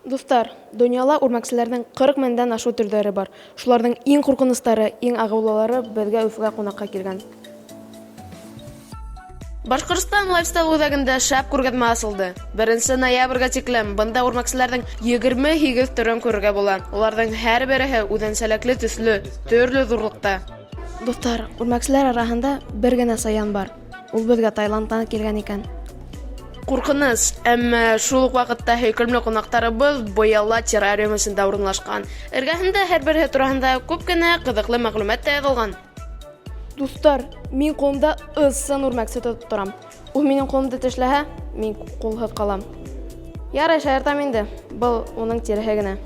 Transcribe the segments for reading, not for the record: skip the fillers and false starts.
Дуҫтар, донъяла үрмәкселәрҙең 40 меңдән ашыу төрҙәре бар. Шуларҙың иң ҡурҡыныстары, иң ағыулылары беҙгә Өфөгә ҡунаҡҡа килгән. Башҡортостан лайфстайл үҙәгендә шәп күргәҙмә асылды. Беренсе ноябргә тиклем бында үрмәкселәрҙең 28 төрөн күрергә була. Уларҙың һәр береһе үҙенсәлекле төҫлө, төрлө ҙурлыҡта. Дуҫтар, үрмәкселәр араһында бер генә саян бар. Ул беҙгә Таиландтан килгән икән. Ҡурҡыныс, әммә шул уҡ ваҡытта һөйкөмлө ҡунаҡтарыбыҙ быяла террариум эсендә урынлашҡан. Эргәһендә һәр береһе тураһында күп кенә ҡыҙыҡлы мәғлүмәт тә яҙылған. Дуҫтар, мин ҡулымда ысын үрмәксе тотоп торам. Ул минең ҡулымды тешләһә, мин ҡулһыҙ ҡалам. Ярай, шаяртам инде. Был уның тиреһе генә.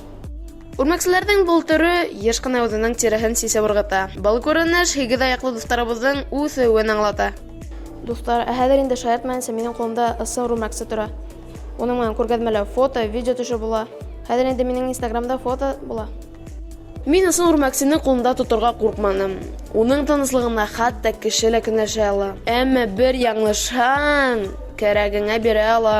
Үрмәкселәрҙең был төрө йыш ҡына үҙенең тиреһен сисеп ырғыта. Был күренеш һигеҙ аяҡлы дуҫтарыбыҙҙың үҫеүен аңлата. Дуҫтар, ә хәҙер инде шаяртмайынса минең ҡулымда ысын үрмәксе тора. Уның менән күргәҙмәлә фото, видео төшөп була. Хәҙер инде минең инстаграмда фото була. Мин ысын үрмәксене ҡулымда тоторға ҡурҡманым. Уның тыныслығына хатта кеше лә көнләшә ала. Әммә бер яңылышһаң, кәрәгеңә бирә ала.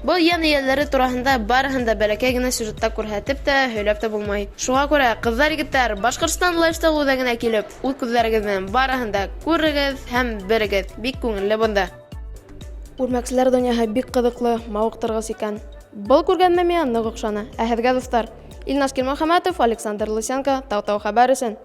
Был йән эйәләре тураһында барыһын да бәләкәй генә сюжетта күрһәтеп тә, һөйләп тә булмай. Шуңа күрә, ҡыҙҙар-егеттәр, Башҡортостан лайфстайл үҙәгенә килеп, үҙ күҙҙәрегеҙ менән барыһын да күрегеҙ һәм белегеҙ. Бик күңелле бында. Үрмәкселәр донъяһы бик ҡыҙыҡлы, мауыҡтырғыс икән. Был күргәҙмә миңә ныҡ оҡшаны. Ә һеҙгә, дуҫтар? Илназ Килмөхәмәтов, Александр Лысенко, Тау-Тау хәбәр өсөн.